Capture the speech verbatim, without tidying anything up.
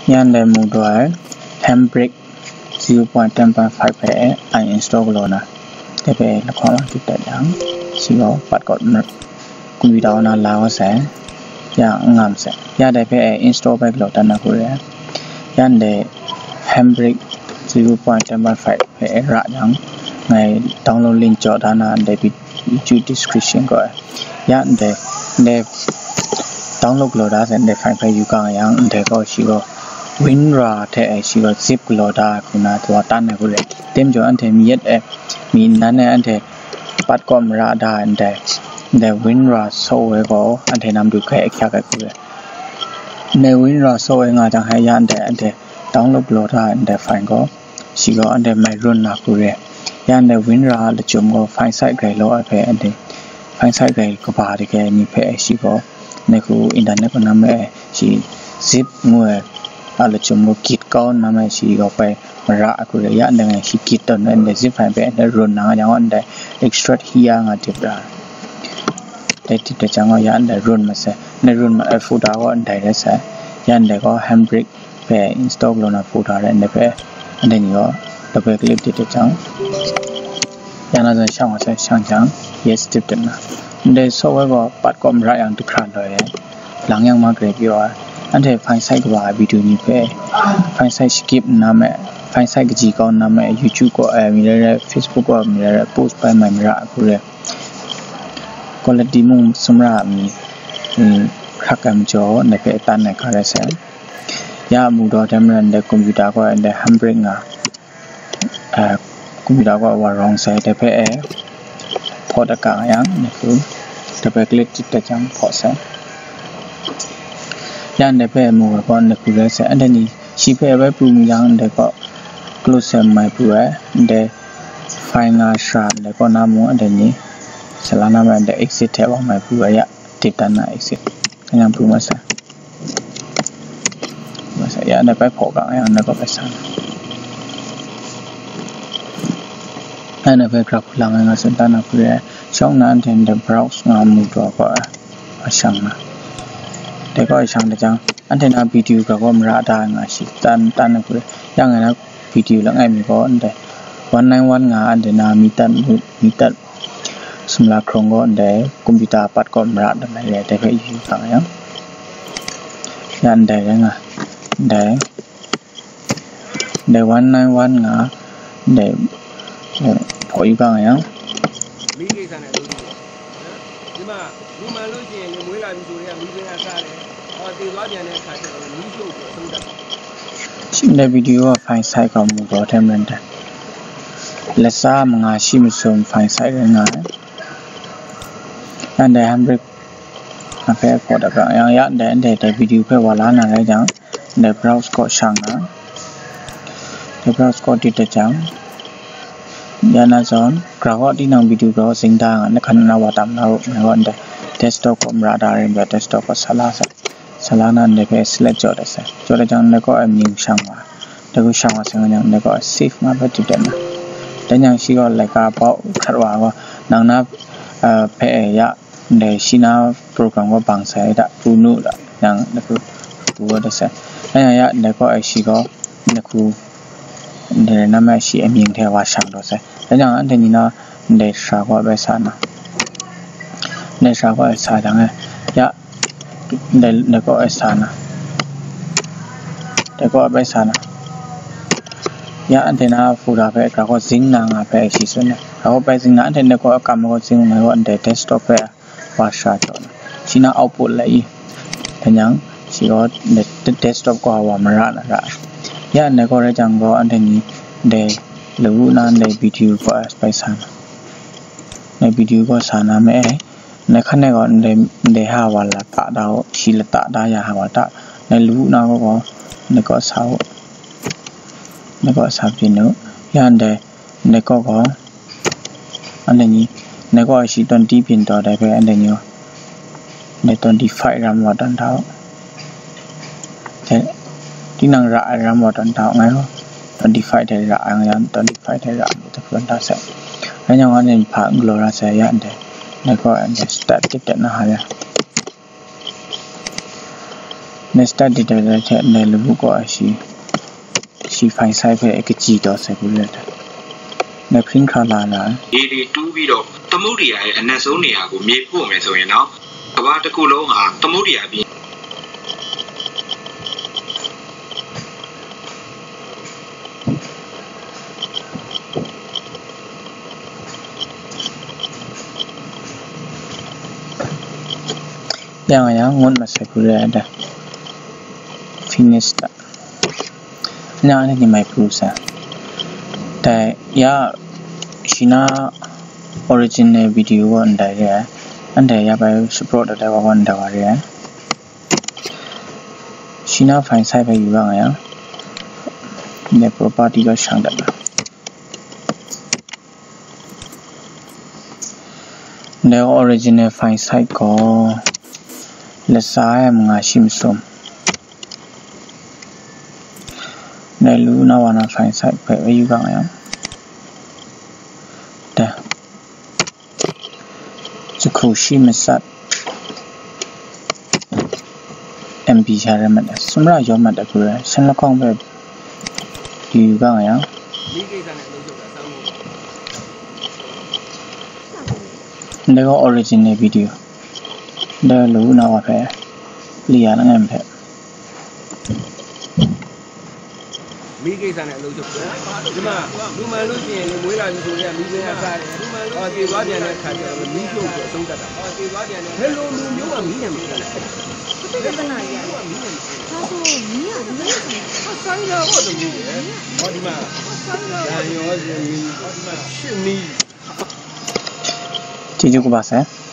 Yan dai mu daw ai Handbrake zero point ten point five hpe ai install galaw na, dai hpe lahkawng lang tit dat yang, shi gaw pat kawt computer na la wa sai, ya ngam sai. Ya dai hpe ai install bai galaw dat na hku re. Yan dai Handbrake zero point ten point five hpe ra yang, ngai download link jaw da na, dai YouTube description gaw ya ndai, ndai download galaw da sai, ndai file hpe yu kang yang, ndai gaw shi gaw WinRAR hte ai shi gaw zip galaw da ai hku na, tawa tan ai hku re. Tem jaw anhte mi yet ai, mi nan ai anhte pat kawm mara da ai ndai, ndai WinRAR software gaw anhte nam du hkai ahkyak ai hku re. Ndai WinRAR software nga jang hai ya ndai anhte download galaw da ai ndai file gaw, shi gaw anhte mai run na hku re. Ya ndai WinRAR lachyum gaw file size grai law ai hpe anhte file size grai kaba dai ni hpe shi gaw, ndai hku internet kaw na me ai shi zip ngu ai a lachyum gaw git kau na me ai shi gaw bai mara ai hku re. Ya ndai ngai shi git tawn ai ndai zip file hpe anhte run na nga yang gaw, ndai extract here nga dip ra. Dai tit dat jang gaw ya ndai run masai, ndai run ma ai folder gaw ndai rai sai. Ya ndai gaw Handbrake hpe install galaw na folder rai ndai hpe, anhte ni gaw double click tit dat jang, ya na zawn shang wa sai, shang jang, yes tit dat na. Ndai software gaw pat kawm mara yang dahkra loi ai, lang yang ma grai pyaw ai. Anhte file size kaba ai video ni hpe, file size shakip nna me, file size kaji kau nna me, YouTube kaw ai mi rai rai, Facebook kaw ai mi rai rai, post bai mai mara ai hku re. Quality mung sumra ai mi, mm, hkrak ai majaw, ndai hpe tan ai hkra rai sai. Ya mu daw dai maren dai computer gaw ndai Handbrake nga, eh, computer gaw wa rawng sai, dai hpe e hpaw dat kang yang, ndai hku, dai hpe click tit dat jang hpaw sai. Ya ndai hpe mu ai gaw ndai hku rai sai, anhte ni shi hpe bai pru mu yang, ndai gaw close sai mai pru ai, ndai file nga shara ndai kaw na mung, anhte ni sala na mai, ndai exit hte wa mai pru ai ya, tit dan na exit. Kanyang pru masai. Masai ya, ndai bai hpaw kang yang, ndai gaw bai sa na. Anhte bai graph lang nga tsun dan na hku re, shawng na anhte ndai browse nga mu daw gaw, a shang na. Dai gaw shang dat jang, anhte na video graph gaw mara da nga shi tan, tan na hku re. Ya ngai na video langai mi gaw ndai one nine one nga anhte na mi tat, mi tat sumla hkrung gaw ndai computer pat kaw mara dat na re, dai hpe yu kang yang. Ya ndai rai nga, ndai, ndai one nine one nga, ndai, eh, hpaw yu kang yang. မီးကိစ္စနဲ့ လုပ်လို့ရတယ်နော်။ ဒီမှာ မီးမှန်လို့ရှိရင်လေ မွေးလာပြီဆိုတည်းက မီးသွင်းရစားတယ်။ ဟော သေသွားပြန်တဲ့အခါကျတော့ မီးရှို့ပြီးတော့ သုံးသပ်တယ်။ Shim de video a file size gaw mu gaw hte maren dai, latsa manga shi masum file size rai nga ai. Ndai Handbrake a hpe hpaw dat kang yang, ya ndai, ndai, ndai video hpe wa la na rai jang, ndai browse kaw shang na, ndai browse kaw tit dat jang, ya na zawn, graph gaw tinang video graph gaw zing da nga, na hkan na wa tam na ru, ngai gaw ndai desktop kaw mara da rai nme, desktop kaw sa la sai. Sa la na ndai hpe select jaw dat sai. Jaw dat jang, ndai kaw ai mying shang wa. Dai hku shang wa sai nga jang, ndai kaw ai save nga hpe tit dat na. Dai jang shi gaw laika bau hkrat wa gaw, nang na, eh, hpe e ya, ndai shi na program gaw bang sai da, pru nu da, yang dai hku pru dat sai. Dai jang ya, ndai kaw ai shi gaw, dai hku, ndai na mai shi ai mying hte wa shang daw sai. Dai jang anhte ni na, ndai shara gaw bai sa na. Ndai shara gaw ai sa jang e, ya, ndai, ndai kaw ai sa na. Ndai kaw ai bai sa na. Ya, anhte na folder hpe graph gaw zing na nga hpe ai shi tsun ai. Graph gaw bai zing na, anhte ndai kaw ai kam ai gaw zing ngai gaw ndai desktop hpe wa shara jaw na. Shi na output lai i. Dai jang, shi gaw ndai de-, desktop kaw wa mara na ra ai. Ya, ndai kaw rai jang gaw, anhte ni ndai lawu na ndai video kaw ai bai sa na. Ndai video kaw sa na me ai. Ndai hkan e gaw ndai, ndai ha wa lata da u, shi lata da ya ha wa ta. Ndai lawu na gaw gaw, ndai kaw sa u. Ndai kaw sa byin u. Ya ndai, ndai kaw gaw, anhte ni, ndai kaw shi twenty byin taw dai hpe, anhte ni gaw, ndai twenty five ram wa tawn da u. Dai, tinang ra ai ram wa tawn da u, ngai gaw, twenty five dai ra ai, ngai gaw, twenty five dai ra ai, dai hku tawn da sai. Rai yang, anhte ni hpa n galaw ra sai ya ndai, ndai kaw, ndai start tit dat na ha ya. Next step detail ထဲ နယ်လူမှုကော်အရှိ ရှိ file size ပဲ အကကြည့်တော့ စက်ကူရတဲ့ နဲ့ print color လာ ရေတွေတူးပြီးတော့ သမုဒ္ဒရာရဲ့အနက်ဆုံးနေရာကို မြေဖို့မယ်ဆိုရင်တော့ ကမ္ဘာတစ်ခုလုံးဟာ သမုဒ္ဒရာပြင် ရအောင်ရအောင် ငုံမဆက်ကူရတဲ့ finish တာ ညနေနေမိုင်ပူစံ တရ ရှိနာ original video ကို အန်တရ အန်တရ ပဲ support တဲ့ ဝါဝါ အန်တရ ရ ရှိနာ file size ပဲ ယူရအောင်ရအောင် ဒီ property ကို ရှောင်တယ် ဒီ original file size ကို လက်စားရမငါရှိမစုံ ဒီ လူနာဝါနာ file size ပဲ ယူရအောင်ရအောင် ဒီ စခုရှိမစတ် MP ချရမတ် စမရရောမတ် အကူရ ဆန်လကောင်းပဲ ယူရအောင်ရအောင် ဒီက original video ဒီ လူနာဝါဖဲ လီယာလငယ်ဖဲ မီးကိစ္စနဲ့အလုပ်ချုပ်တယ်။ ဒီမှာ လူမှန်လို့ရှိရင်လေ မွေးလာပြီဆိုရင် မီးပေးရစားတယ်။ ဟော သေသွားပြန်တဲ့အခါကျတော့ မီးရှို့ပြီးအဆုံးသတ်တာ။ ဟော သေသွားပြန်တဲ့ ဘယ်လိုလူမျိုးကမီးနဲ့မခံနိုင်လဲ။ ပြဿနာကြီးက မီးနဲ့မခံနိုင်။ ဒါဆို မီးက မီးနဲ့ဆိုင်တယ်။ ဟော ဆိုင်တာပေါ့ တမီးရဲ့။ ဟော ဒီမှာ ဟော ဆိုင်တာပေါ့ တမီးရဲ့။ ဟော ဒီမှာ ချစ်မီး။ ကျေးဇူးတင်ပါတယ်။